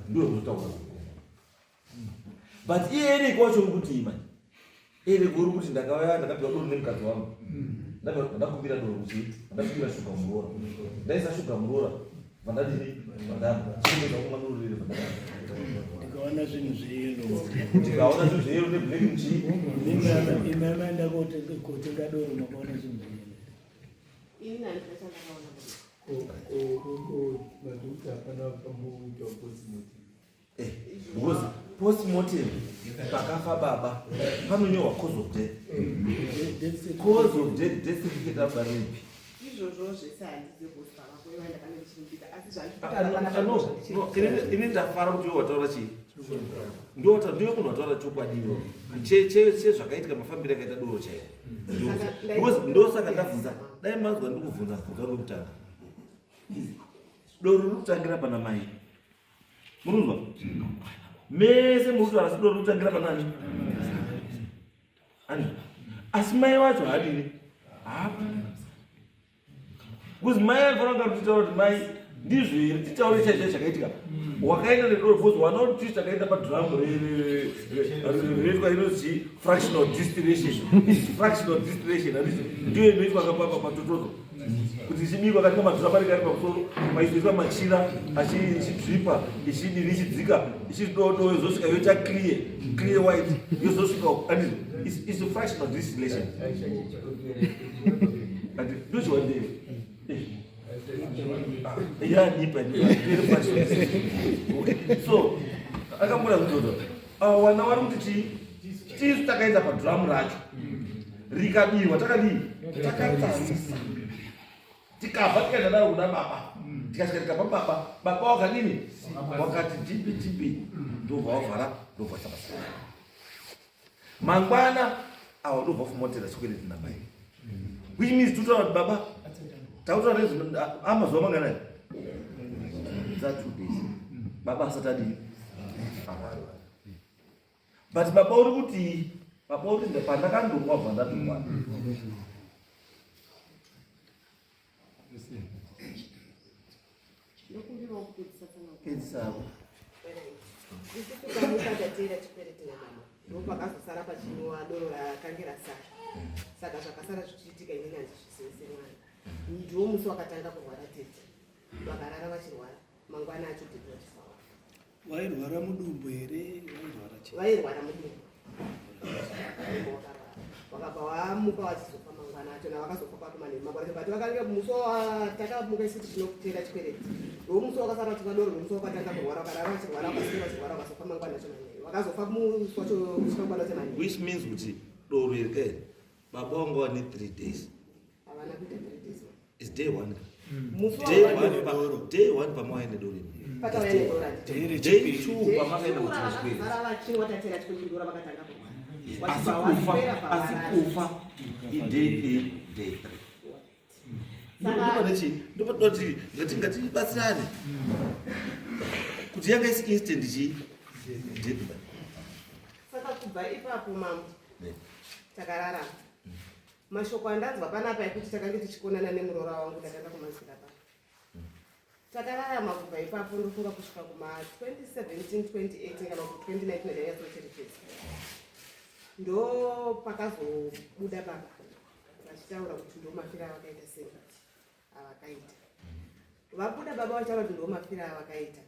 ndo kuzotaura but iye ereko wacho uri kutii manje ereko uri kuti ndakauya ndakapiwa doro nemukadzi wangu ndakumbira doro kuti ndakumbira shuga muroora ndaisa shuga muroora vandadini vandamwa chinoita kumwa doro riri vandadamwa ndikaona zvinhu zveyelo ndikaona zvinhu zveyelo neblack muchii imi amaenda kotenga doro makaona zvinhu zveyelo Ini handina chandakaona. Ko ko ko madhokta hapana vakamboita postmortem. Eh, because postmortem pakafa baba panonyorwa cause of death. Cause of death death certificate abva ripi? Izvozvo zvese handizive because baba kwaiva ndakanga ndichimumbika asi ah, ah, no, ini ndafara kuti iwe wataura chii ndiwe munhu wataura chokwadi iwe chezvakaitika mafambiro akaita doro chaiwo because ndosaka ndabvunza dai manzwa ndikubvunza bvunza rwekutanga doro riri kutangira pana mai murunzwa mese muri kutaura asi doro riri kutangira panani ani asi mai wacho haadini hapa Because mai aifanira kunge kutitaura kuti mai ndizvo here titaure chaizvo chakaitika wakaenda nedoro because wana kuti chii chakaenda padrum rinoitwa inonzi fractional distillation fractional distillation handiti ndiyo inoitwa kapapa patototo kuti ichibikwa katika madhura panenge ari pamusoro paizoiswa machira achichidripa ichidini ichidzika ichidodo yozosvika yoita clear clear white yozosvika handiti is a fractional distillation so akamura kutoto wana wari kuti chii tisu takaenda padhuramu racho rikabiwa takadii takatarisa tikabva tikaenda naro kuna baba tikasvika tikapa baba baba wakadini wakati dhipi dhipi ndobva wavhara ndobva sabasa mangwana awa ndobva fumotera chikwereti namai which means totaura kuti baba tautaura nezve amazuva manganai dza two days baba asati adii but baba uri kuti baba uri pandakandomwa bva ndatomwa Ndokumbirawo kupedzisa tsananguro. Pedzisa hako. Isusu tamuka tateera chikwereti namama ndopakazosara pachinwa doro rakange rasara saka zvakasara zvichiitika inini handizvizivi semwana ndiwo musi wakatanga kurwara tete vakarara vachirwara mangwana acho tete vachifa Vairwara mudumbu here? Vairwara chii? Vairwara mudumbu. Vakabva vamuka vachizofa mangwana acho navakazofa kwakumanheru mangwana acho but vakange musi watakamuka isu tinotera chikwereti ndo musi wakasara vachimwa doro ndo musi wakatanga kurwara vakarara vachirwara vakaswera vachirwara vakazofa mangwana acho manheru vakazofa musi wacho mangwana acho manheru which means kuti doro iri kairi baba wanga wane 3 days havana kuita 3 days It's day one. Musi Day wa- one pa day one pamakaenda doro iri. Patauya nedoro handiti. Day Day rechipiri. two pamakaenda kuchikoro chipiri. Vara vachinwa tatera chikoro vakatanga kurwara. Asi Vachibva kufa vapera asi pavarara. kufa i day 3 day 3. Saka- Ndopane ndopatoti ngati ngatibatsirane. Kuti yanga isi instant chi death by. Saka kubva ipapo mambo Ne. takararama. Mashoko andanzwa panapa ekuti takange tichikonana nemuroora wangu ndakanga kumanzwira pano. Takararama kubva ipapo ndofunga kusvika kuma 2017 2018 kana ku 2019 ndanyatsocherechedza. Ndo pakazobuda baba vachitaura kuti ndo mafira avakaita sei avakaita. Vabuda baba vachitaura kuti ndo mafira avakaita.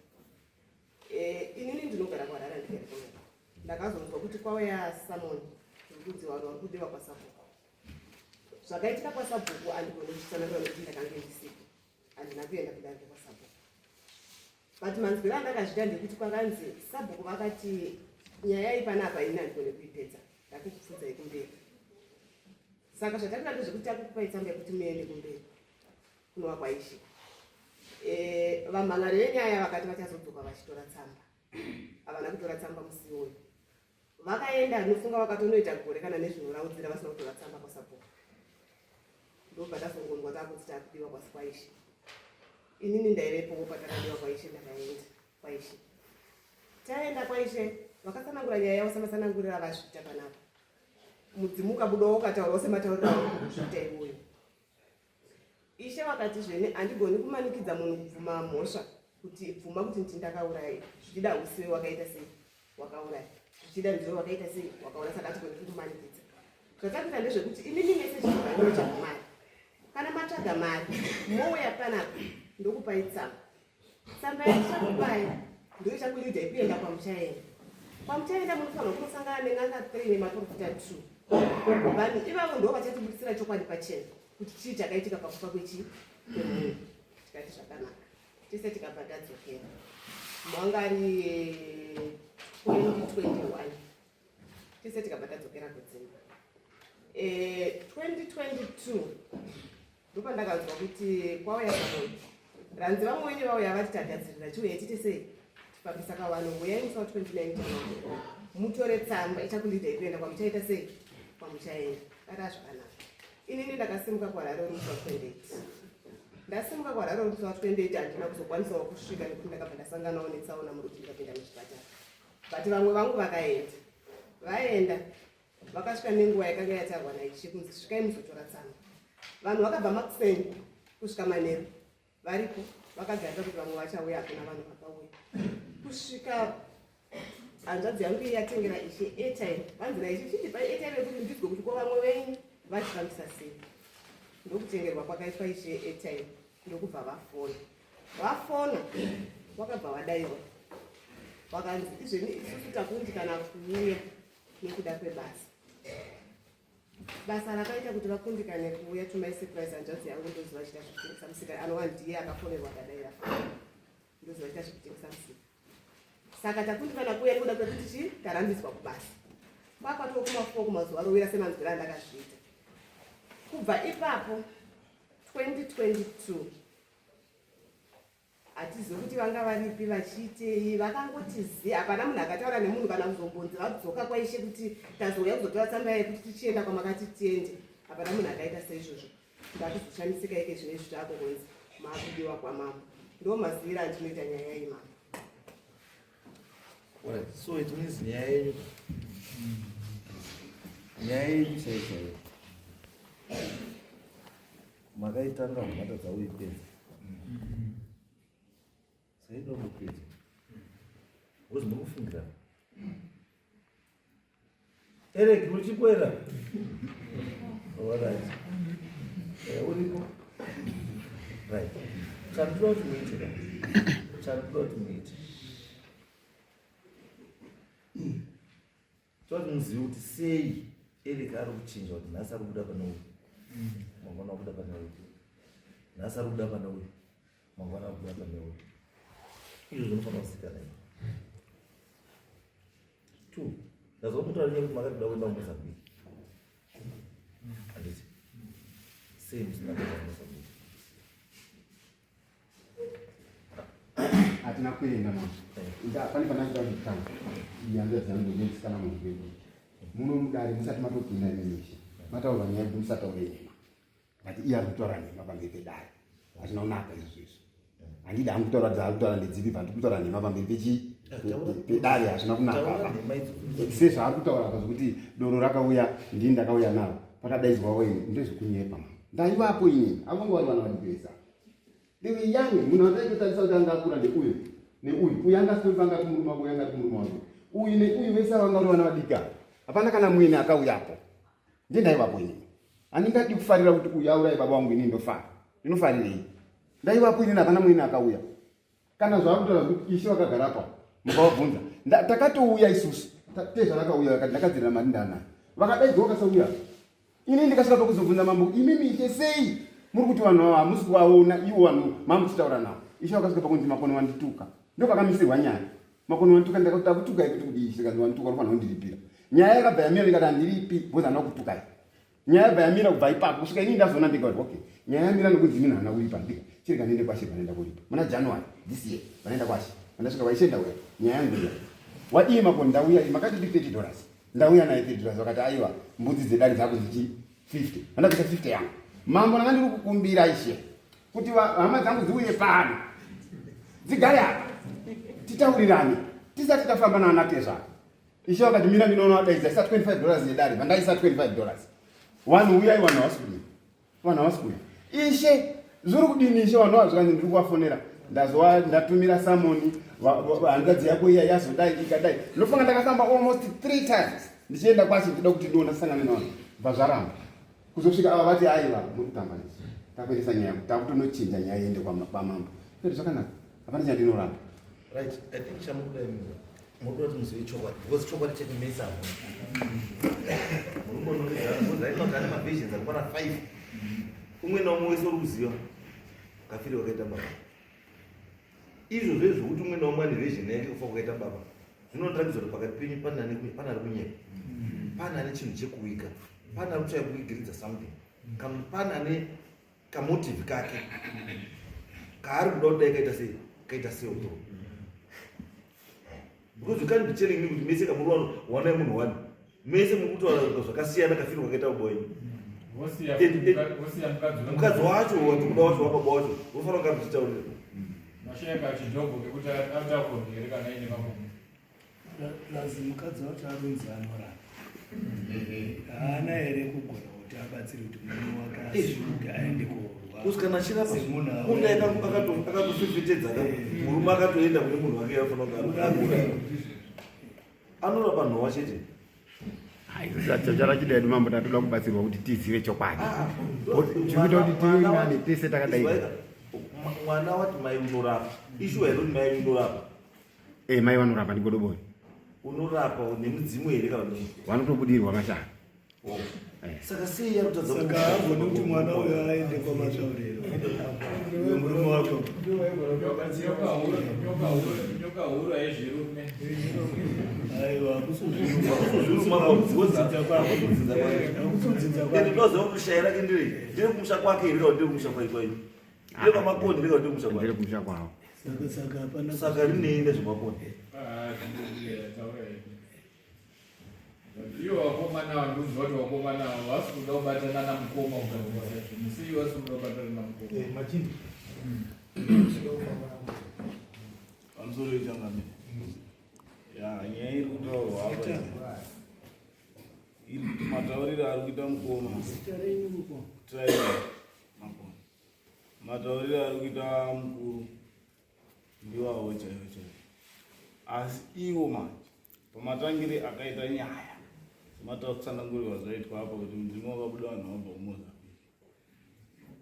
Eh, inini ndinogara kuHarare ndigere kuno. Ndakazonzwa kuti kwauya summon yekunzi vanhu vari kudiwa kwasabhuku. Zvakaitika kwasabhuku andigone kuchitsanangura nekuti ndakange ndisipo. Handina kuenda kudare kwasabhuku. But manzwiro andakazviita ndekuti kwakanzi sabhuku vakati nyaya iyi panapa ini handigone kuipedza ndakukupfudzai kumberi. Saka zvatakuita ndezvekuti takukupai tsamba yekuti muende kumberi kunova kwaishe. Eh, vamhan'ari venyaya vakati vachazodzoka vachitora tsamba. Havana kutora tsamba musi iwoyo. Vakaenda ndinofunga vakatonoita gore kana nezvinoraudzira vasina kutora tsamba kwasabhuku. Ndobva tazongonzwa takunzi takudiwa kwasi kwaishe. Inini ndaivepowo patakadiwa kwaishe ndakaenda kwaishe. Taenda kwaishe vakatsanangura nyaya yavo sematsanangurira avazviita panapa. Mudzimu ukabudawo ukataurawo sematauriro auri kuita iwoyo. Ishe vakati zvene handigoni kumanikidza munhu kubvuma mhosva kuti bvuma kuti ndini ndakauraya zvichida usiwe wakaita sei wakauraya zvichida ndiwe wakaita sei wakauraya saka hatigoni kukumanikidza zvatakuita ndezvekuti imimi mese chinotsvaga mari kana matsvaga mari mouya panapa ndokupai tsamba Tsamba yandichakupai ndiyo ichakuleadai kuenda kwamuchaenda. Kwamuchaenda munofanirwa kunosangana nen'anga 3 nemaprofita 2. Vanhu ivavo ndo vachatibudisira chokwadi pachena kuti chii chakaitika pakufa kwechi kwemunhu. Tikati zvakanaka. Tese tikabva tadzokera. Mwanga ari 2021 tese tikabva tadzokera kudzimba. 2022 ndopandakanzwa kuti kwauya vamwe ranzi vamwe wenyu vauya vati tagadzirira chiuya tiite sei tifambisa kawano huyai musi wa 29 January mutore tsamba ichakulidai kuenda kwamuchaita sei kwamuchaenda kata zvakanaka. Inini ndakasimuka kuHarare uri musi wa 28. Ndasimuka kuHarare uri musi wa 28 handina kuzokwanisawo kusvika nekuti ndakabva ndasanganawo netsaona muruti ndikapinda muchipatara. But vamwe vangu vakaenda. Vaenda vakasvika nenguva yakanga yatarwa naIshe kunzi svikai muzotora tsamba. Vanhu vakabva makuseni kusvika manheru variko vakagarira kuti vamwe vachauya, hakuna vanhu vakauya kusvika hanzvadzi yangu iyi yatengera Ishe airtime. Vanzi naIshe chindipai airtime yekuti ndinzwe kuti ko vamwe venyu vachifambisa sei. Ndokutengerwa kwakaitwa Ishe airtime, ndokubva vafona. Vafona vakabva vadaiwa, vakanzi izveni isusu takundikana kuuya nekuda kwebasa. Basa rakaita kuti vakundikane kuuya, to my surprise, hanzvadzi yangu ndoziva chiita zvekutengesa musika, anova ndiye akafonerwa akadaira foni, ndoziva chiita zvekutengesa musika. Saka takundikana kuuya nekuda kwekuti chi tarambidzwa kubasa. Kwakwatoo kuma4 kumazuva arowira semanzwiro andakazviita. Kubva ipapo 2022 hatizivi kuti vanga varipi vachiitei, vakangoti zi hapana munhu akataura nemunhu kana kuzombonzi vadzoka kwaIshe kuti tazouya kuzotora tsamba yekuti tichienda kwamakati tiende. Hapana munhu akaita seizvozvo. Ndatizoshamisika ike zvino izvi taakungonzi maakudiwa kwamambo. Ndo maziviro andinoita nyaya iyi, mambo. Alright, so it means nyaya yenyu nyaya yenyu chaiyo chaiyo makaitanga matadza kuipedza, saida kupedza because muri kufungira. Eric, uchikwera? Alright. Uripo? Right. Chandinoda kuti muite ka, chandinoda kuti muite, toda kuti muzive kuti sei Eric ari kuchinja, kuti nhasi ari kubuda pane uyu, mangwana akubuda pane uyu, nhasi ari kubuda pane uyu, mangwana akubuda pane uyu. Izvo zvinofanira kuzikanwa. Two, ndazwa kutaura nyaya kuti makati kuda kuenda kuMozambique, handiti? Sei musina kuenda kuMozambique? Hatina kuenda, mama. Pane pandachida kuti tanga hanzvadzi yangu nemusikana munhu muno mudare, musati matopinda imemisha mataurwa nyaya yekuti musataure nhema, but iye ari kutaura nhema pamberi pedare. Hazvina kunaka izvozvo izvo. Handidi hangu kutaura dzaari kutaura ndedzipi, but kutaura nhema pamberi pechi pedare hazvina kunaka. Taura nhema idzodzo. Sezvaari kutaura apa zvokuti doro rakauya ndini ndakauya naro, pakadaidzwa waini, ndezvekunyepa, mama. Ndaivapo inini. Avanga vari vana vadikiresa, they were young. Munhu andaitotarisa kuti anga akura ndeuyu neuyu. Uyu anga asitori panga ari murume wako, uyu anga ari murume wako, uyu neuyu, vese vanga vari vana vadiki. Hapana kana mwene akauyapo. Ndendaivapo inini. Handingadi kufarira kuti uyu auraye baba vangu, inini ndofara, ndinofarirei? Ndaivapo inini, hapana mwene akauya. Kana zvaari kutaura kuti Ishe vakagara pa mukavabvunza, takatouya isusu tezvarakauya, vakati ndakadzirira mari ndanayo, vakadaidzwa vakasauya. Ini ndikasvika pakuzobvunza mambo, imimi Ishe, sei muri kuti vanhu ava hamusi kuvaona, ivo vanhu mamuchitaura navo? Ishe vakasvika pakunzi Makoni wandituka. Ndo pakamisirwa nyaya. Makoni wandituka. Ndakati takutukai kuti kudii? Ishe kanzi wandituka, unofanira kundiripira. Nyaya yakabva yamira. Ndikati handiripi because handina kutukai. Nyaya yabva yamira kubva ipapo kusvika inini ndazoona ndega kuti okay, nyaya yamira nokunzi inini handina kuripa. Ndika chirega ndiende kwashe. Vanoenda kuripa muna January this year. Vanoenda kwashe, vandasvika kwaIshe, ndauya nyaya yangu iya. Wadii Makoni? Ndauya, makati ndi $30, ndauya naye $30. Vakati aiwa, mbudzi dzedare dzako dzichi 50, vandabvisa 50 yangu. Mambo, ndanga ndiri kukumbira Ishe kuti hama dzangu dziuye pano dzigare apa titaurirane tisati tafamba naana tezvaro. Ishe vakati mira ndinoona wadaidza, isa $25 yedare. Vandaisa $25. Vanhu uyai, vanhu havasi kuuya, vanhu havasi kuuya. Ishe, zviri kudini Ishe? Vanhu vazvikanzi ndiri kuvafonera, ndazowa ndatumira summon, hanzvadzi yako iya yazodai ikadai. Ndinofunga ndakafamba almost three times ndichienda kwacho ndida kuti ndiona sangane navanhu, bva zvaramba kuzosvika ava vati aiwa, muri kutamba nesu, takuendesa nyaya, takutonochinja nyaya iende kwamambo. Kwete, zvakanaka, hapana chandinoramba. Right, I think chamukuda imimi munoda kuti muzive chokwadi because chokwadi chacho mese hamuna. Muri kunonongedzana because right now tane maversions akakwana 5, umwe naumwe wese uri kuziva kafiri wakaita baba. Izvo zve zvekuti umwe naumwe ane version yake kufa kwakaita baba zvinoratidza kuti pakati penyu pane ari kunyepa, pane ane chinhu chekuwiga, pane ari kutsvaya kuwigiridza something, kana kuti pane ane kamotive kake kaari kuda kuti dai kaita sei kaita sei uto. Because you can't be telling me kuti mese kamuri wano wanai munhu wani mese muri kutaura zvakasiyana kafiro kakaita baba wenyu. Mukadzi wacho watikuda wacho wababa wacho wofanira kunge amuchitaurira. Mashaya kachidhogo kekuti atakurwa here kana aine makumbo. Plus mukadzi wacho arunzi anorapa. Haana here kugona kuti abatsire kuti murume wake asimuke aende korwa. Kusi kana achirapa kundai akatofefetedza ka murume akatoenda kune munhu wake afanira kunge anorapa. Anorapa nhowa chete. Chachara chida yedu mambo tatoda kubatsirwa kuti tizive chokwadi. Chikuita kuti tive nani tese takadai. Mwana wati mai unorapa. Ishuwa here kuti mai unorapa? Eh, mai vanorapa ndigodobori. Unorapa nemudzimu here kana kuti? Vanotobudirwa mashaka. Oh. Eh. Saka sei yakutadza Saka haagoni kuti mwana uyo aende kwamasvaurero. Uyo murume wako. Nyoka huru haizvirume. Aiwa, hakusuzviruma kwako. Hakusudzidza kwako. Ende ndoziva kuti shayi rake ndiri ndiri kumusha kwake here kana ndiri kumusha kwai kwai. Ndiri kwamakoni ndiri kana ndiri kumusha kwake. Ndiri kumusha kwavo. Saka saka hapana. Saka rinei nezvemakoni? Ah, Ivo vakomana ava ndikuziva kuti vakomana ava vasi kuda kubatana namukoma kugadzirisa zvinhu. Sei vasi kuda kubatana namukoma? Eh, machinda. Pamusoro yechangamire. Ya, nyaya iri kutaurwa apa iyi. Iri kuti matauriro ari kuita mukoma. Zita renyu mukoma. Driver Makoni. Matauriro ari kuita mukuru ndiwawo chaiwo chaiwo. Asi iwo manje pamatangire akaita nyaya sematsanangurirwa zvaitwa apa kuti mudzimu wakabuda vanhu vabva kuMozambique.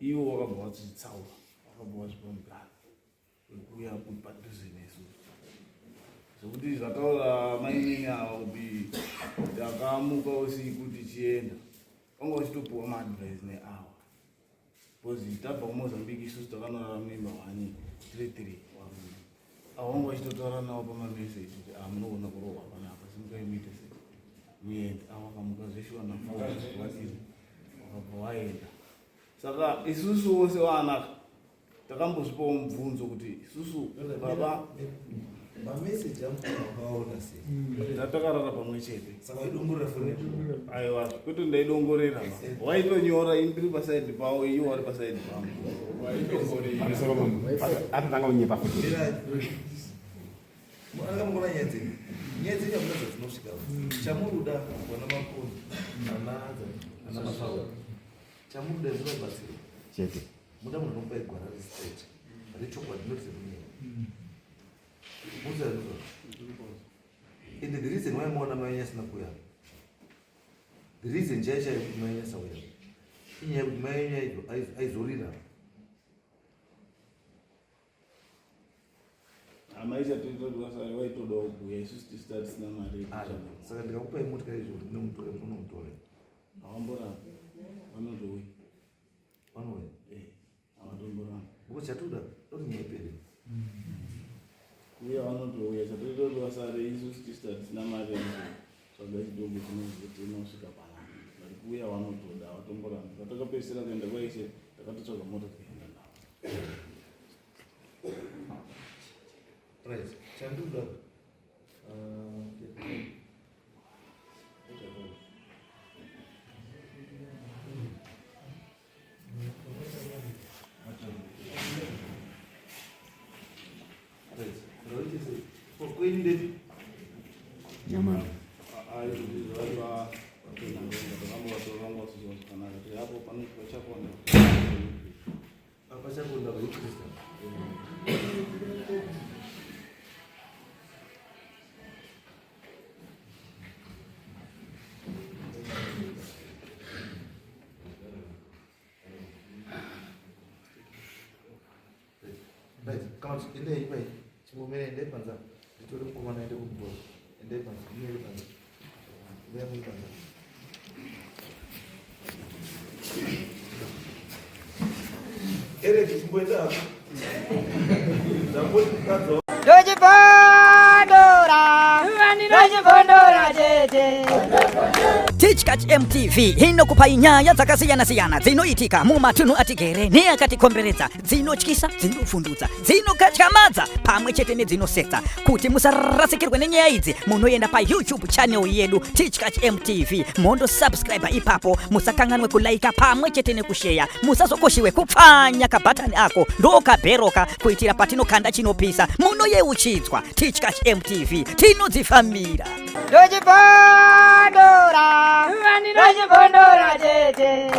Iwo wakabva wachitsaura, wakabva wazvipa mugano wekuuya padhuze nesu. Zvekuti zvataura mainini ava kuti takamuka usiku tichienda vanga vachitopiwa maadvice neawa because tabva kumozambique isusu takanorara muimba one tiri three varume ava vanga vachitotaura navo pamameseji kuti ah munogona kurohwa panapa simukai muite sei muende ava vakamuka zveshuwa nafour wadini wakabva waenda saka isusu vose vaanaka takambozvipawo mubvunzo kuti isusu baba mameseji amukaona sei tatakarara pamwe chete saka waidongorera foni aiwa kwete ndaidongorera waitonyora ini ndiri pasaidi pawo iwo wari pasaidi pangu Pamusoro mambo. Atotanga kunyepa futi. Anga mukona nyaya dzenyu. Nyaya dzenyu hakuna dzadzinosvika. Chamuruda vana makoni ana ana mafawa. Chamuruda zvinobatsira. Chete. Muda munhu anokupai gwara restraight. Rechokwadi not remunyeya. Muziva ndizvo. And the reason why maona mai wenyu asina kuuya. The reason chaiyo chaiyo kuti mai wenyu asauya. Inyaya yekuti mai wenyu aizorira. Amai chatoita kuti vasare vaitodawo kuuya isusu tisu tatisina mari yekutsvaga. Saka ndikakupai motikari izvo kuti munomutore munomutore. Havamborambi. Vanotouya. Vanouya. Eh, havatomborambi. Because chatoda toti nyaya ipere. Kuuya vanotouya chatoita kuti vasare isusu tisu tatisina mari yekutsvaga chidoko chinozotema kusvika panapa. But kuuya vanotoda havatomborambi. Patakapedzisira kuenda kwaishe takatotsvaga mota tikaenda navo. Right. Chanduda. Nyamara. Apachakonda vaIkristu. Right, kana kuti endai ipai chimbomira endai panze apa nditore mukomana aende kumutora endai panze mumire panze endai muri panze Eric chimboenda hako. Ndamboti mukadzi wa- Ndochibondora, ndochibondora tete. Tichkach MTV inokupai nyaya dzakasiyana-siyana dzinoitika mumatunhu atigere neakatikomberedza, dzinotyisa, dzinofundutsa, dzinokatyamadza pamwe chete nedzinosetsa. Kuti musarasikirwe nenyaya idzi, munoenda paYouTube channel yedu Tichkach MTV mondosubscribe ipapo. Musakanganwe kulaika pamwe chete nekusheya. Musazokoshiwe kupfanya kabhatani ako ndokabheroka kuitira patinokanda chinopisa munoyeuchidzwa. Tichkach MTV tinodzifambira. Ndochibondora, ndochibondora tete.